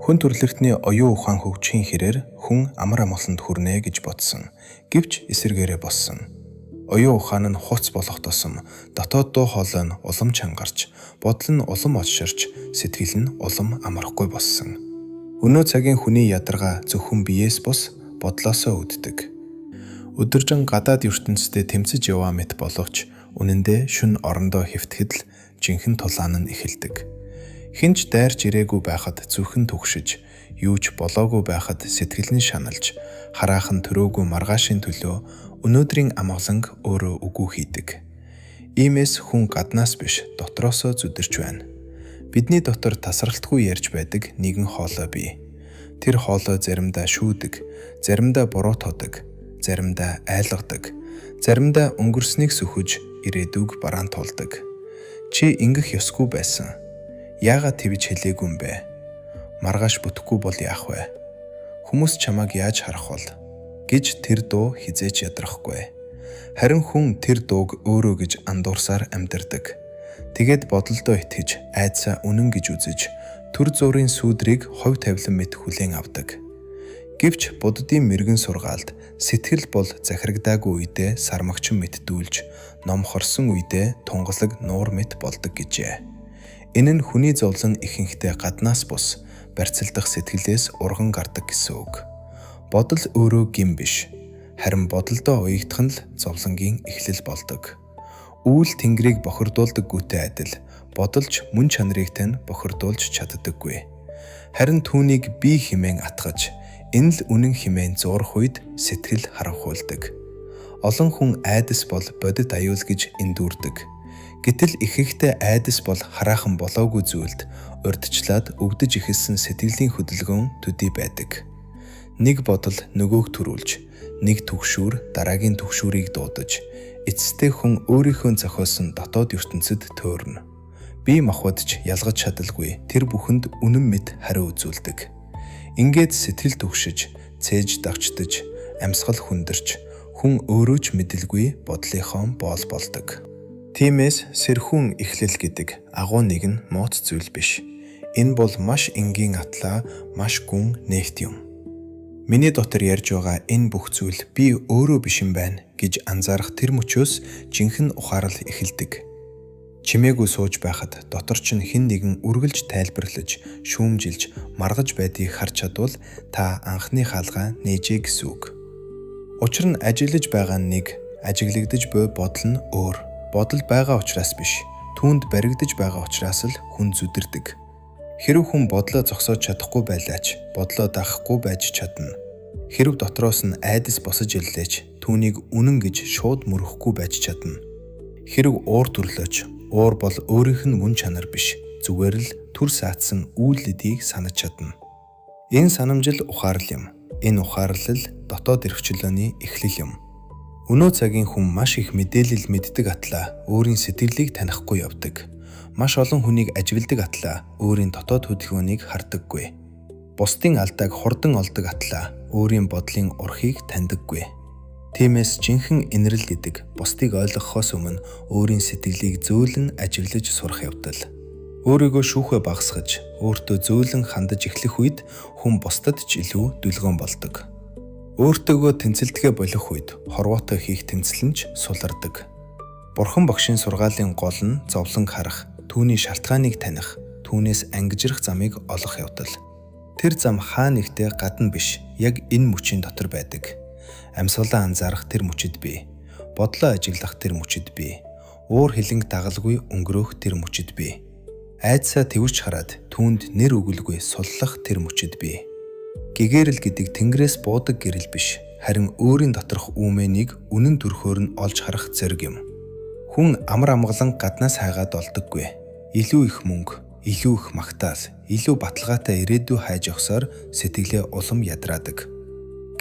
Хүн төрөлхтний оюун ухаан хөгжихийн хэрээр хүн амар амгаланд хүрнэ гэж бодсон. Гэвч эсэргээрээ болсон. Оюун ухаан нь хууц болох тусам дотоод дуу хоолой нь улам чангарч, бодол нь улам олширч, сэтгэл нь улам амрахгүй болсон. Өнөө цагийн хүний ядаргаа зөвхөн биеэс бус бодлоосоо үүддэг. Өдөржин гадаад ертөнцтэй тэмцэж яваа мэт боловч үнэндээ шөнө орондоо хэвтэхэд л жинхэнэ тулаан нь эхэлдэг. Хэн ч дайрч ирээгүй байхад зүрх нь түгшиж, юу ч болоогүй байхад сэтгэл нь шаналж, хараахан төрөөгүй маргаашийн төлөө өнөөдрийн амгаланг өөрөө үгүй хийдэг. Иймээс хүн гаднаас биш, дотроосоо зүдэрч байна. Бидний дотор тасралтгүй ярьж байдаг нэгэн хоолой бий. Тэр хоолой заримдаа шүүдэг, заримдаа буруутгадаг, заримдаа айлгадаг, заримдаа өнгөрснийг сөхөж ирээдүйг бараантуулдаг. Чи ингэх ёсгүй байсан. Яагаад тэгж хэлээгүй юм бэ? Маргааш бүтэхгүй бол яах вэ? Хүмүүс чамайг яаж харах бол? Гэж тэр дуу хэзээ ч ядрахгүй. Харин хүн тэр дууг өөрөө гэж андуурсаар амьдардаг. Тэгээд бодолдоо итгэж, айдсаа үнэн гэж үзэж, түр зуурын сүүдрийг хувь тавилан мэт хүлээн авдаг. Гэвч буддын мэргэн сургаалд сэтгэл бол захирагдаагүй үедээ сармагчин мэт дүүлж, ном хорсон үедээ тунгалаг нуур мэт болдог гэжээ. Энэ нь хүний зовлон ихэнхдээ гаднаас бус, барьцалдах сэтгэлээс урган гардаг гэсэн үг. Бодол өөрөө гэм биш. Харин бодолдоо уягдах нь л зовлонгийн эхлэл болдог. Үүл тэнгэрийг бохирдуулдаг гүйтэй адил бодол ч мөн чанарыг тань бохирдуулж чаддаггүй. Харин түүнийг бие хэмээн атгаж, энэ л үнэн хэмээн зуурах үед сэтгэл харанхуйлдаг. Олон хүн айдас бол бодит аюул гэж эндүүрдэг. Гэтэл ихэнхдээ айдас бол хараахан болоогүй зүйлд урьдчилаад өвдөж эхэлсэн сэтгэлийн хөдөлгөөн төдий байдаг. Нэг бодол нөгөөг төрүүлж, нэг түгшүүр дараагийн түгшүүрийг дуудаж, эцэстээ хүн өөрийнхөө зохиосон дотоод ертөнцөд төөрнө. Бие махбод ч ялгаж чадалгүй тэр бүхэнд үнэн мэт хариу үзүүлдэг. Ингээд сэтгэл түгшиж, цээж давчдаж, амьсгал хүндэрч, хүн өөрөө ч мэдэлгүй бодлынхоо боол болдог. Тиймээс сэрхүүн эхлэл гэдэг агуу нэг нь мууц зүйл биш. Энэ бол маш энгийн атлаа маш гүн нээлт юм. Миний дотор ярьж байгаа энэ бүх зүйл би өөрөө биш юм байна гэж анзаарах тэр мөчөөс жинхэнэ ухаарал эхэлдэг. Чимээгүй сууж байхад дотор чинь хэн нэгэн үргэлж тайлбарлаж, шүүмжилж, маргаж байдгийг харж чадвал та анхны хаалгаа нээжээ гэсэн үг. Учир нь ажиллаж байгаа нь нэг, ажиглагдаж буй бодол нь өөр. Бодол байгаа учраас биш, түүнд баригдаж байгаа учраас л хүн зүдэрдэг. Хэрэв хүн бодлоо зогсоож чадахгүй байлаа ч бодлоо дагахгүй байж чадна. Хэрэв дотроос нь айдас босож ирлээ ч түүнийг үнэн гэж шууд мөрөхгүй байж чадна. Хэрэв уур төрлөө ч уур бол өөрийнх нь мөн чанар биш, зүгээр л түр саатсан үйл эдийг санаж чадна. Энэ санамжил ухаарал юм. Энэ ухаарал л дотоод эрхчлөөний эхлэл юм. Өнөө цагийн хүн маш их мэдээлэл мэддэг атлаа өөрийн сэтгэлийг танихгүй явдаг. Маш олон хүнийг ажигладаг атлаа өөрийн дотоод хөдөлгөөнийг хардаггүй. Бусдын алдааг хурдан олдог атлаа өөрийн бодлын урхийг таньдаггүй. Тиймээс жинхэнэ инрэл гэдэг бусдыг ойлгохоос өмнө өөрийн сэтгэлийг зөөлөн ажиглаж сурах явдал. Өөрийгөө шүүхээ багасгаж, өөртөө зөөлөн хандаж эхлэх үед хүн бусдад ч илүү дүлгөөн болдог. Өөртөөгөө тэнцэлдэхээ болох үед хорвоотой хийх тэнцэл нь ч сулардаг. Бурхан багшийн сургаалын гол нь зовлонг харах, түүний шалтгааныг таних, түүнээс ангижрах замыг олох явдал. Тэр зам хаа нэгтээ гадна биш, яг энэ мөчийн дотор байдаг. Амьсгалаа анзаарах тэр мөчид бий. Бодлоо ажиглах тэр мөчид бий. Уур хилэнг дагалгүй өнгөрөөх тэр мөчид бий. Айдсаа тэвэрч хараад түүнд нэр өгөлгүй суллах тэр мөчид бий. Гэгээрэл гэдэг тэнгэрээс буудаг гэрэл биш, харин өөрийн доторх үүмэнийг үнэн төрхөөр нь олж харах зориг юм. Хүн амар амгалан гаднаас хайгаад олдоггүй. Илүү их мөнгө, илүү их магтаал, илүү баталгаатай ирээдүй хайж явсаар сэтгэлээ улам ядраадаг.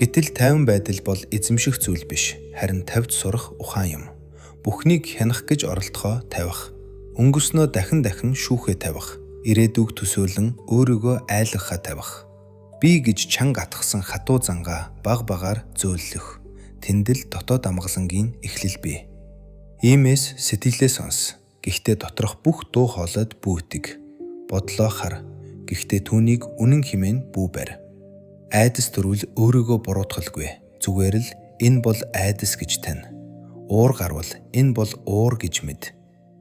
Гэтэл тайван байдал бол эзэмших зүйл биш, харин тавьж сурах ухаан юм. Бүхнийг хянах гэж оролдохоо тавих. Өнгөрснөө дахин дахин шүүхээ тавих. Ирээдүйг төсөөлөн өөрийгөө айлгахаа тавих. Би гэж чанга атгасан хатуу зангаа баг багаар зөөллөх. Тэнд л дотоод амгалангийн эхлэл бий. Иймээс сэтгэлээ сонс. Гэхдээ доторх бүх дуу хоолойд бүү итэг. Бодлоо хар. Гэхдээ түүнийг үнэн хэмээн бүү барь. Айдас төрвөл өөрийгөө буруутгалгүй. Зүгээр л энэ бол айдас гэж тань. Уур гарвал энэ бол уур гэж мэд.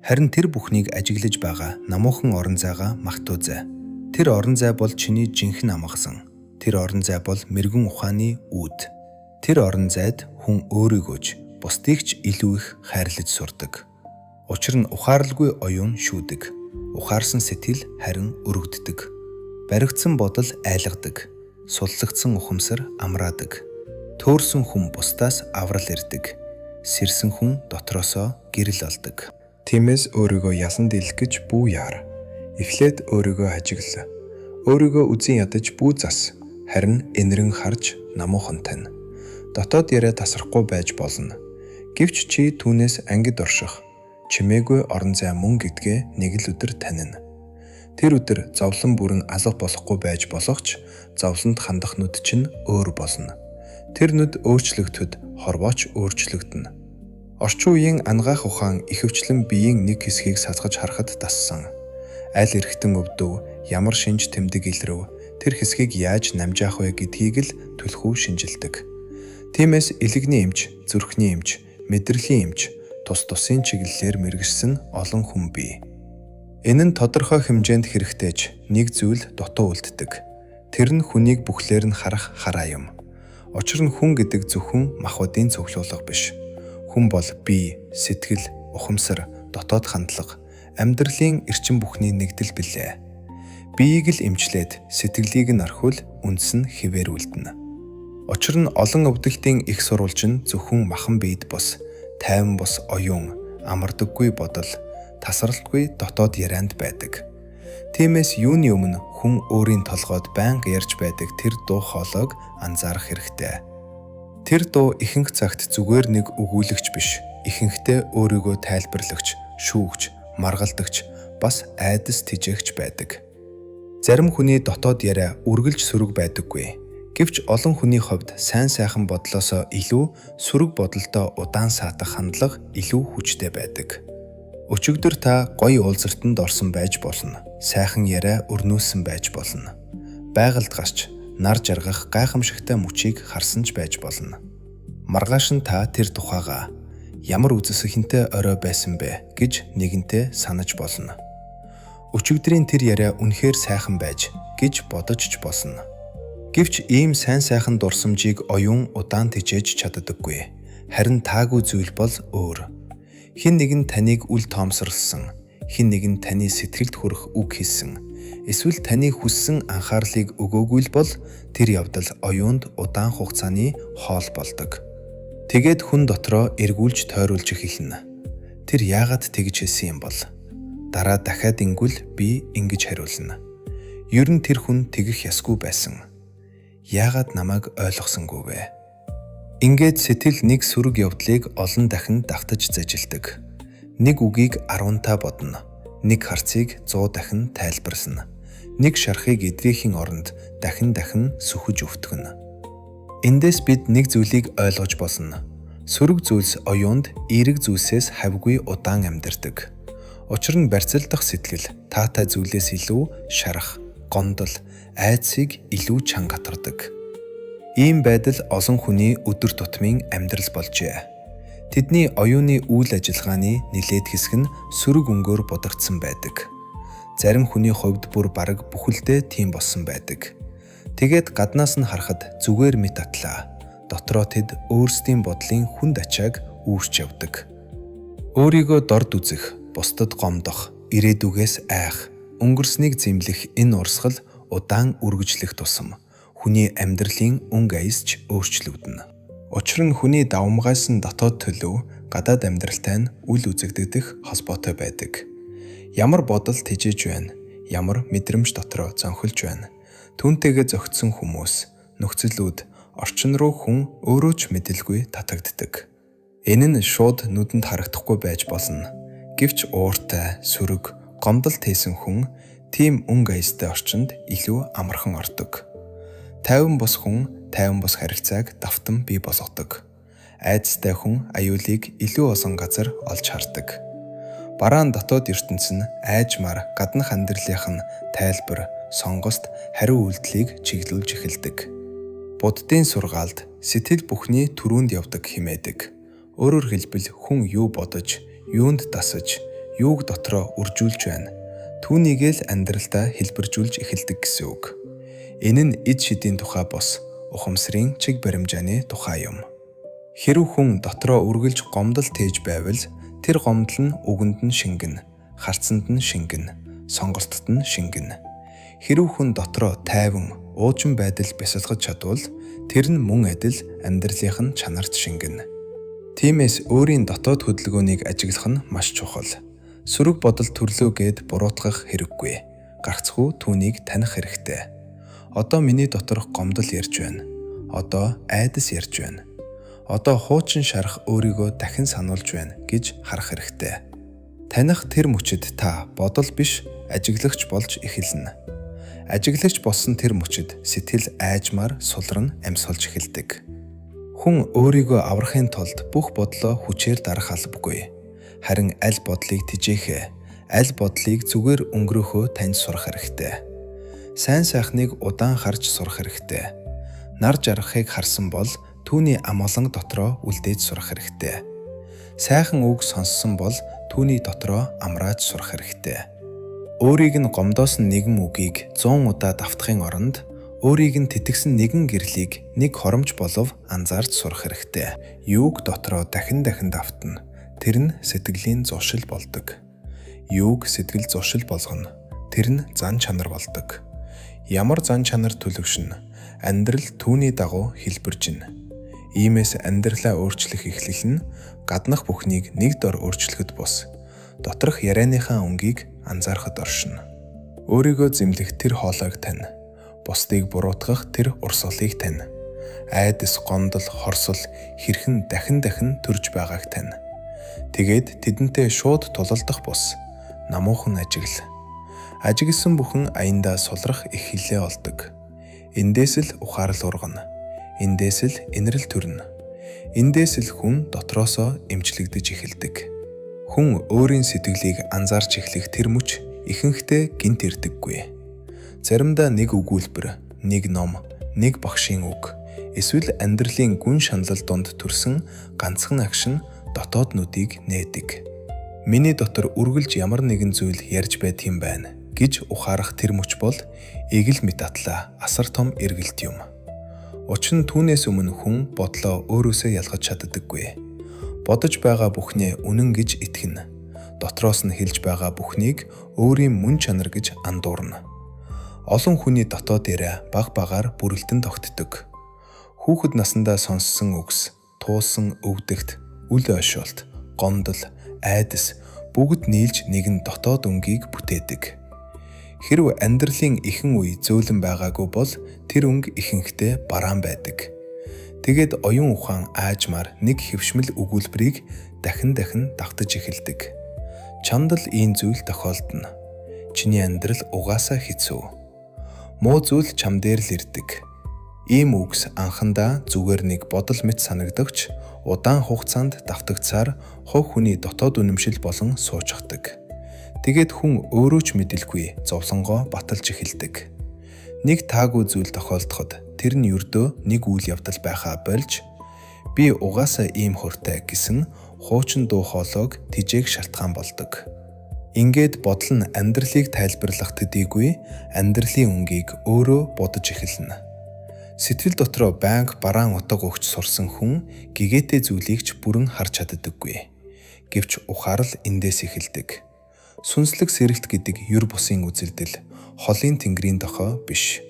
Харин тэр бүхнийг ажиглаж байгаа намуухан орон зайгаа магтуузай. Тэр орон зай бол чиний жинхэнэ амгасан. Тэр орон зай бол мэргэн ухааны үүд. Тэр орон зайд хүн өөрийгөө ч бусдыг ч илүү их хайрлаж сурдаг. Учир нь ухаарлгүй оюун шүүдэг. Ухаарсан сэтгэл харин өрөгддөг. Баригдсан бодол айлгадаг. Суллагдсан ухамсар амраадаг. Төөрсөн хүн бусдаас аврал ирдэг. Сэрсэн хүн дотроосоо гэрэл олдог. Тиймээс өөрийгөө ялан дийлэх гэж бүү яар. Эхлээд өөрийгөө ажигла. Өөрийгөө үзэн ядаж бүү зас. Харин энэрэн харж намуухан тань. Дотоод яриа тасрахгүй байж болно. Гэвч чи түүнээс ангид орших чимээгүй орон зай мөн гэдгээ нэг л өдөр танина. Тэр өдөр зовлон бүр нь алга болохгүй байж болох ч зовлонд хандах нүд чинь өөр болно. Тэр нүд өөрчлөгдөхөд хорвоо ч өөрчлөгдөнө. Орчин үеийн анагаах ухаан ихэвчлэн биеийн нэг хэсгийг сазгаж харахад дассан. Аль эрхтэн өвдөв, ямар шинж тэмдэг илрэв, тэр хэсгийг яаж намжаах вэ гэдгийг л түлхүү шинжилдэг. Тиймээс элэгний эмч, зүрхний эмч, мэдрэлийн эмч тус тусын чиглэлээр мэргэшсэн олон хүн бий. Энэ нь тодорхой хэмжээнд хэрэгтэй ч нэг зүйл дутуу үлддэг. Тэр нь хүнийг бүхлээр нь харах хараа юм. Учир нь хүн гэдэг зөвхөн махбодын цуглуулга биш. Хүн бол бие, сэтгэл, ухамсар, дотоод хандлага, амьдралын эрчим бүхний нэгдэл билээ. Биеийг л эмчлээд сэтгэлийг нь орхивол үндэс нь хэвээр үлдэнэ. Учир нь олон өвдөлтийн эх сурвалж нь зөвхөн махан биед бус, тайван бус оюун, амардаггүй бодол, тасралтгүй дотоод ярианд байдаг. Тиймээс юуны өмнө хүн өөрийн толгойд байнга ярьж байдаг тэр дуу хоолойг анзаарах хэрэгтэй. Тэр дуу ихэнх цагт зүгээр нэг өгүүлэгч биш, ихэнхдээ өөрийгөө тайлбарлагч, шүүгч, маргалдагч, бас айдас тэжээгч байдаг. Зарим хүний дотоод яриа үргэлж сөрөг байдаггүй. Гэвч олон хүний хувьд сайн сайхан бодлоосоо илүү сөрөг бодолдоо удаан саатах хандлага илүү хүчтэй байдаг. Өчигдөр та гоё уулзалтанд орсон байж болно. Сайхан яриа өрнүүлсэн байж болно. Байгальд гарч нар жаргах гайхамшигтай мөчийг харсан ч байж болно. Маргааш нь та тэр тухайгаа ямар үзэсгэлэнтэй орой байсан бэ гэж нэгэнтээ санаж болно. Өчигдрийн тэр яриа үнэхээр сайхан байж гэж бодож ч болно. Гэвч ийм сайн сайхан дурсамжийг оюун удаан тэжээж чаддаггүй. Харин таагүй зүйл бол өөр. Хэн нэгэн таныг үл тоомсорлсон, хэн нэгэн таны сэтгэлд хүрэх үг хэлсэн, эсвэл таны хүссэн анхаарлыг өгөөгүй л бол тэр явдал оюунд удаан хугацааны хоол болдог. Тэгээд хүн дотроо эргүүлж тойруулж эхэлнэ. Тэр яагаад тэгж хэлсэн юм бол? Дараа дахиад ингүүл би ингэж хариулна. Ер нь тэр хүн тэгэх ёсгүй байсан. Яагаад намайг ойлгосонгүй вэ? Ингээд сэтгэл нэг сөрөг явдлыг олон дахин давтаж зажилдаг. Нэг үгийг 10 та бодно. Нэг харцыг 100 дахин тайлбарлана. Нэг шархыг эдрийнхэн оронд дахин дахин сөхөж өвтгөнө. Эндээс бид нэг зүйлийг ойлгож болно. Сөрөг зүйлс оюунд эерэг зүйлсээс хавьгүй удаан амьдардаг. Учир нь барьцалдах сэтгэл таатай зүйлээс илүү шарах, гомдол, айдсыг илүү чанга гатардаг. Ийм байдал олон хүний өдөр тутмын амьдрал болжээ. Тэдний оюуны үйл ажиллагааны нэлээд хэсэг нь сөрөг өнгөөр будагдсан байдаг. Зарим хүний хувьд бүр бараг бүхэлдээ тийм болсон байдаг. Тэгээд гаднаас нь харахад зүгээр мэт атлаа. Дотроо тэд өөрсдийн бодлын хүнд ачааг үүрч явдаг. Өөрийгөө дорд үзэх, бусдад гомдох, ирээдүгээс айх, өнгөрснийг зэмлэх энэ урсгал удаан үргэлжлэх тусам хүний амьдралын өнгө аяс ч өөрчлөгдөнө. Учир нь хүний давамгайлсан дотоод төлөв гадаад амьдралтай нь үл үзэгдэх холбоотой байдаг. Ямар бодол тэжээж байна, ямар мэдрэмж дотроо зонхилж байна. Түүнтэйгээ зохицсон хүмүүс, нөхцөлүүд, орчин руу хүн өөрөө ч мэдэлгүй татагддаг. Энэ нь шууд нүдэнд харагдахгүй байж болно. Гэвч ууртай, сөрөг, гомдол тээсэн хүн тийм өнгө аястай орчинд илүү амархан ордог. Тайван бус хүн тайван бус харилцааг давтан бий болгодог. Айдастай хүн аюулыг илүү олон газар олж хардаг. Бараан дотоод ертөнц нь айжмаар гаднах амьдралынх нь тайлбар, сонголт, хариу үйлдэлийг чиглүүлж эхэлдэг. Буддын сургаалд сэтгэл бүхний түрүүнд явдаг хэмээдэг. Өөрөөр хэлбэл хүн юу бодож, юунд дасаж, юуг дотроо үржүүлж байна. Түүнийг л амьдралдаа хэлбэржүүлж эхэлдэг гэсэн үг. Энэ нь эд шидийн тухай бус, ухамсарын чиг баримжааны тухай юм. Хэрэв хүн дотроо үргэлж гомдол тээж байвал тэр гомдол нь үгэнд нь шингэнэ, харцанд нь шингэнэ, сонголтод нь шингэнэ. Хэрэв хүн дотроо тайван, уучин байдал бясалгаж чадвал тэр нь мөн адил амьдралынх нь чанарт шингэнэ. Тиймээс өөрийн дотоод хөдөлгөөнийг ажиглах нь маш чухал. Сөрөг бодол төрлөө гээд буруутгах хэрэггүй. Гагцхүү түүнийг таних хэрэгтэй. Одоо миний доторх гомдол ярьж байна. Одоо айдас ярьж байна. Одоо хуучин шарх өөрийгөө дахин сануулж байна гэж харах хэрэгтэй. Таних тэр мөчид та бодол биш, ажиглагч болж эхэлнэ. Ажиглагч болсон тэр мөчид сэтгэл аажмаар сулран амьсгалж эхэлдэг. Хүн өөрийгөө аврахын тулд бүх бодлоо хүчээр дарах албагүй. Харин аль бодлыг тэжээхээ, аль бодлыг зүгээр өнгөрөөхөө таньж сурах хэрэгтэй. Сайн сайхныг удаан харж сурах хэрэгтэй. Нар жаргахыг харсан бол түүний амгалан дотроо үлдээж сурах хэрэгтэй. Сайхан үг сонссон бол түүний дотроо амрааж сурах хэрэгтэй. Өөрийг нь гомдоосон нэгэн үгийг 100 удаа давтахын оронд өөрийг нь тэтгсэн нэгэн гэрлийг нэг хоромж болов анзаарч сурах хэрэгтэй. Юуг дотроо дахин дахин давтна, тэр нь сэтгэлийн зуршил болдог. Юуг сэтгэл зуршил болгоно, тэр нь зан чанар болдог. Ямар зан чанар төлөвшнө, амьдрал түүний дагуу хэлбэржинэ. Иймээс амьдралаа өөрчлөх эхлэл нь гаднах бүхнийг нэг дор өөрчлөхөд бус, доторх ярианыхаа өнгийг анзаарахад оршино. Өөрийгөө зэмлэх тэр хоолойг тань. Бусдыг буруутгах тэр урсгалыг тань. Айдас, гомдол, хорсол хэрхэн дахин дахин төрж байгааг тань. Тэгээд тэдэнтэй шууд тулалдах бус, намуухан ажигла. Ажигласан бүхэн аяндаа сулрах их хилээ олдог. Эндээс л ухаарал ургана. Эндээс л инэрл төрнө. Эндээс л хүн дотроосоо эмчлэгдэж эхэлдэг. Хүн өөрийн сэтгэлийг анзаарч эхлэх тэр мөч ихэнхдээ гэнэт ирдэггүй. Заримдаа нэг өгүүлбэр, нэг ном, нэг багшийн үг эсвэл амьдралын гүн шаналл дунд төрсөн ганцхан агшин дотоод нүдийг нээдэг. Миний дотор үргэлж ямар нэгэн зүйл ярьж байдаг юм байна гэж ухаарах тэр мөч бол эгэл мэт атлаа асар том эргэлт юм. Учир нь түүнээс өмнө хүн бодлоо өөрөөсөө ялгаж чаддаггүй. Бодож байгаа бүхнээ үнэн гэж итгэнэ. Дотроос нь хэлж байгаа бүхнийг өөрийн мөн чанар гэж андуурна. Олон хүний дотоод яриа бага багаар бүрэлдэн тогтдог. Хүүхэд насндаа сонссон үгс, туулсан өвдөгт, үл ойшоолт, гомдол, айдас бүгд нийлж нэгэн дотоод өнгийг бүтээдэг. Хэрэв амьдралын ихэнх үе зөөлөн байгаагүй бол тэр өнгө ихэнхдээ бараан байдаг. Тэгээд оюун ухаан аажмаар нэг хэвшмэл өгүүлбэрийг дахин дахин давтаж эхэлдэг. Чамд л ийм зүйл тохиолдоно. Чиний амьдрал угаасаа хэцүү. Муу зүйл чам дээр л ирдэг. Ийм үгс анхандаа зүгээр нэг бодол мэт санагдавч удаан хугацаанд давтагдсаар хувь хүний дотоод үнэмшил болон суучхдаг. Тэгээд хүн өөрөө ч мэдэлгүй зовлонгоо баталж эхэлдэг. Нэг таагүй зүйл тохиолдоход тэр нь ердөө нэг үйл явдал байхаа болж би угаасаа ийм хортой гэсэн хуучин дуу хоолойг тэжээх шалтгаан болдог. Ингээд бодол нь амьдралыг тайлбарлах төдийгүй амьдралын өнгийг өөрөө будаж эхэлнэ. Сэтгэл дотроо байнга бараан утга өгч сурсан хүн гэгээтэй зүйлийг ч бүрэн харж чаддаггүй. Гэвч ухаарал эндээс эхэлдэг. Сүнслэг сэрэлт гэдэг ер бусын үзэгдэл холын тэнгэрийн дохой биш.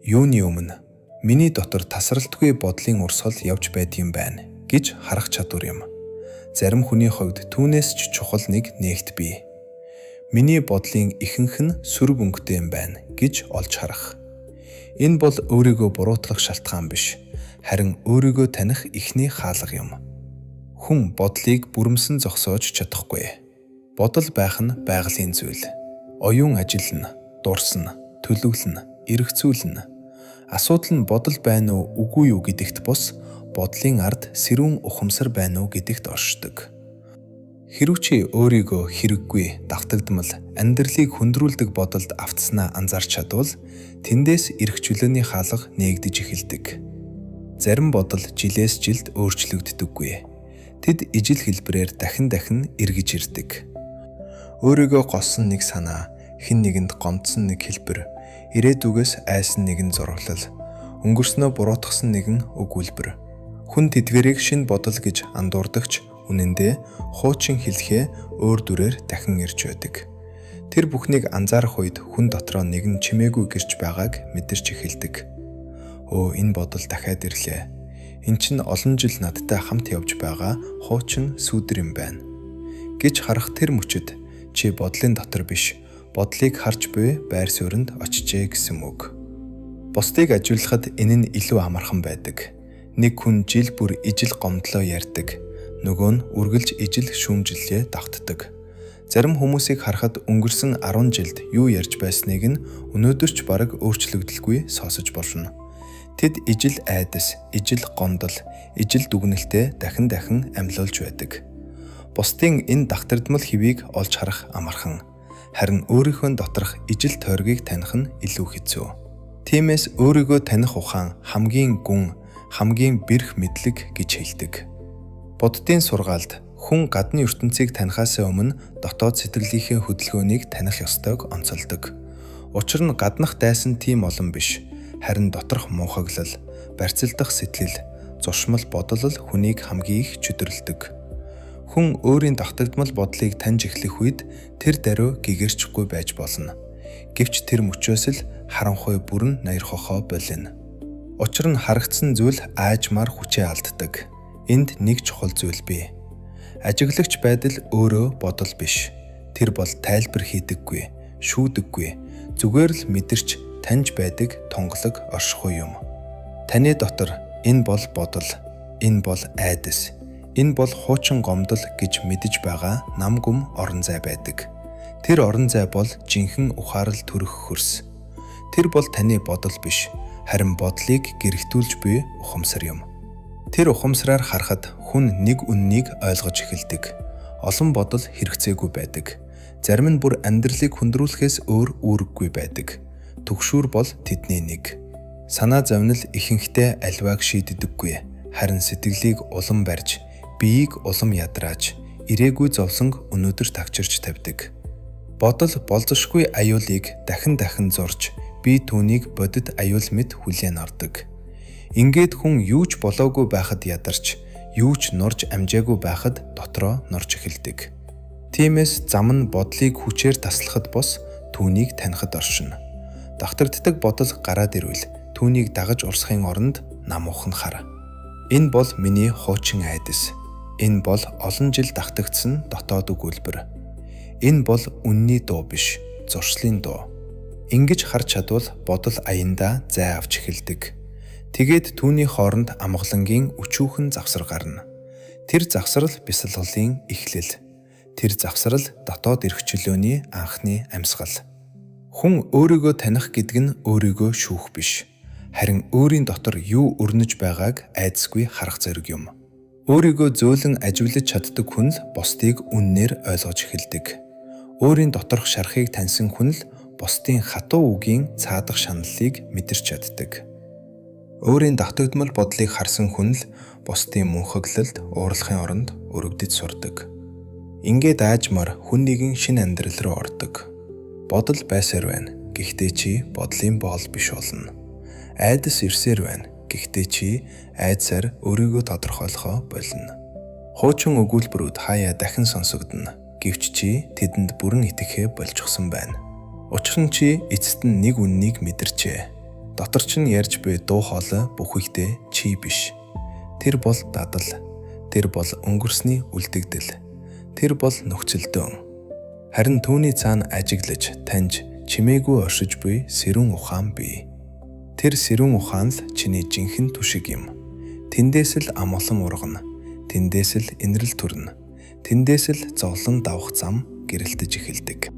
Юуны өмнө миний дотор тасралтгүй бодлын урсгал явж байдгийм байна гэж харах чадвар юм. Зарим хүний хувьд түүнээс ч чухал нэг нээлт бий. Миний бодлын ихэнх нь сөрөг өнгөтэй юм байна гэж олж харах. Энэ бол өөрийгөө буруутгах шалтгаан биш, харин өөрийгөө таних эхний хаалга юм. Хүн бодлыг бүрэмсэн зогсоож чадахгүй. Бодол байх нь байгалийн зүйл. Оюун ажиллана, дурсна, төлөвлөнө, эргэцүүлнэ. Асуудал нь бодол байна уу, үгүй юу гэдэгт бус, бодлын ард сэрүүн ухамсар байна уу гэдэгт оршдог. Хэрв чи өөрийгөө хэрэггүй, давтагдмал, амьдралыг хүндрүүлдэг бодолд автсанаа анзаарч чадвал тэндээс эрх чөлөөний хаалга нээгдэж эхэлдэг. Зарим бодол жилээс жилд өөрчлөгддөггүй. Тэд ижил хэлбэрээр дахин дахин эргэж ирдэг. Өөрийгөө голсон нэг санаа, хэн нэгэнд гомдсон нэг хэлбэр, ирээдүгээс айсан нэгэн зураглал, өнгөрснөө буруутгасан нэгэн өгүүлбэр. Хүн тэдгэрийг шинэ бодол гэж андуурдаг ч үнэн дээр хуучин хэлхээ өөр дүрээр дахин ирж байдаг. Тэр бүхнийг анзаарах үед хүн дотроо нэгэн чимээгүй гэрч байгааг мэдэрч эхэлдэг. Өө, энэ бодол дахиад ирлээ. Энэ чинь олон жил надтай хамт явж байгаа хуучин сүүдэр юм байна гэж харах тэр мөчид чи бодлын дотор биш, бодлыг харж буй байр суурьнд очжээ гэсэн үг. Бусдыг ажиглахад энэ нь илүү амархан байдаг. Нэг хүн жил бүр ижил гомдлоо ярьдаг. Нөгөө нь үргэлж ижил шүүмжлэлээ давтдаг. Зарим хүмүүсийг харахад өнгөрсөн 10 жилд юу ярьж байсныг нь өнөөдөр ч бараг өөрчлөгдөлгүй сонсож болно. Тэд ижил айдас, ижил гомдол, ижил дүгнэлтээ дахин дахин амлуулж байдаг. Бусдын энэ давтагдмал хэвийг олж харах амархан. Харин өөрийнхөө доторх ижил тойргийг таних нь илүү хэцүү. Тиймээс өөрийгөө таних ухаан хамгийн гүн, хамгийн бэрх мэдлэг гэж хэлдэг. Буддын сургаалд хүн гадны ертөнцийг танихаасаа өмнө дотоод сэтгэлийнхээ хөдөлгөөнийг таних ёстойг онцолдог. Учир нь гаднах дайсан тийм олон биш, харин доторх муухаглал, барьцалдах сэтгэл, зуршмал бодол л хүнийг хамгийн их чөдөрлөдөг. Хүн өөрийн давтагдмал бодлыг таньж эхлэх үед тэр даруй гэгэрчихгүй байж болно. Гэвч тэр мөчөөс л харанхуй бүрэн ноёрхохоо болино. Учир нь харагдсан зүйл аажмаар хүчээ алддаг. Энд нэг чухал зүйл бий. Ажиглагч байдал өөрөө бодол биш. Тэр бол тайлбар хийдэггүй, шүүдэггүй. Зүгээр л мэдэрч таньж байдаг тунгалаг оршихуй юм. Таны дотор энэ бол бодол, энэ бол айдас, энэ бол хуучин гомдол гэж мэдэж байгаа нам гүм орон зай байдаг. Тэр орон зай бол жинхэнэ ухаарал төрөх хөрс. Тэр бол таны бодол биш, харин бодлыг гэрэлтүүлж буй ухамсар юм. Тэр ухамсараар харахад хүн нэг үнэнийг ойлгож эхэлдэг. Олон бодол хэрэгцээгүй байдаг. Зарим нь бүр амьдралыг хүндрүүлэхээс өөр үүрэггүй байдаг. Түгшүүр бол тэдний нэг. Санаа зовнил ихэнхдээ аливааг шийддэггүй. Харин сэтгэлийг улам барьж, биеийг улам ядрааж, ирээгүй зовлонг өнөөдөр тагчирч тавьдаг. Бодол болзошгүй аюулыг дахин дахин зурж, бие түүнийг бодит аюул мэт хүлээн ордог. Ингээд хүн юу ч болоогүй байхад ядарч, юу ч нурж амжаагүй байхад дотроо нурж эхэлдэг. Тиймээс зам нь бодлыг хүчээр таслахад бус түүнийг танихад оршино. Давтагддаг бодол гараад ирвэл түүнийг дагаж урсахын оронд намуухан хар. Энэ бол миний хуучин айдас. Энэ бол олон жил давтагдсан дотоод өгүүлбэр. Энэ бол үнний дуу биш, зуршлын дуу. Ингэж харж чадвал бодол аяндаа зай авч эхэлдэг. Тэгээд түүний хооронд амгалангийн өчүүхэн завсар гарна. Тэр завсрал бясалгалын эхлэл. Тэр завсрал дотоод эрх чөлөөний анхны амьсгал. Хүн өөрийгөө таних гэдэг нь өөрийгөө шүүх биш. Харин өөрийн дотор юу өрнөж байгааг айдасгүй харах зориг юм. Өөрийгөө зөөлөн ажиглаж чаддаг хүн л бусдыг үннээр ойлгож эхэлдэг. Өөрийн доторх шархыг таньсан хүн л бусдын хатуу үгийн цаадах шаналлыг мэдэрч чаддаг. Өөрийн давтагдмал бодлыг харсан хүн л бусдын мунхаглалд уурлахын оронд өрөвдөж сурдаг. Ингээд аажмаар хүн нэгэн шинэ амьдрал руу ордог. Бодол байсаар байна. Гэхдээ чи бодлын боол биш болно. Айдас ирсээр байна. Гэхдээ чи айдсаар өөрийгөө тодорхойлохоо болно. Хуучин өгүүлбэрүүд хаяа дахин сонсогдоно. Гэвч чи тэдэнд бүрэн итгэхээ больчихсон байна. Учир нь чи эцэст нь нэг үнэнийг мэдэрчээ. Дотор чинь ярьж буй дуу хоолой бүхэгдээ чи биш. Тэр бол дадал. Тэр бол өнгөрсний үлдэгдэл. Тэр бол нөхцөлдөөн. Харин түүний цаана ажиглаж, таньж, чимээгүй оршиж буй сэрүүн ухаан бий. Тэр сэрүүн ухаан л чиний жинхэнэ түшиг юм. Тэндээс л амгалан ургана. Тэндээс л инрэл төрнө. Тэндээс л зовлон давах зам гэрэлтэж эхэлдэг.